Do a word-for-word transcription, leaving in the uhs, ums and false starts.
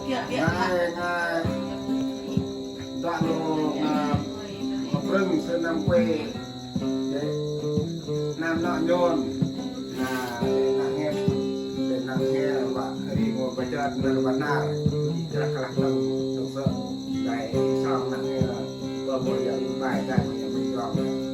Ngai, ngai. Dang lu, ngai. Mă prơ̆ng sư năm kuê. Đe năm nă nhôn. Na, đe năm nge. Đe năm nge wă ri ngô bơjơ̆t nơ̆r bơnar. Jrăh klah tơ̆ng tơ̆ng sơ̆. Đe sơ̆ năm nge. Bơ̆ bơ̆ yang bai đe mă yang bơ̆ yong.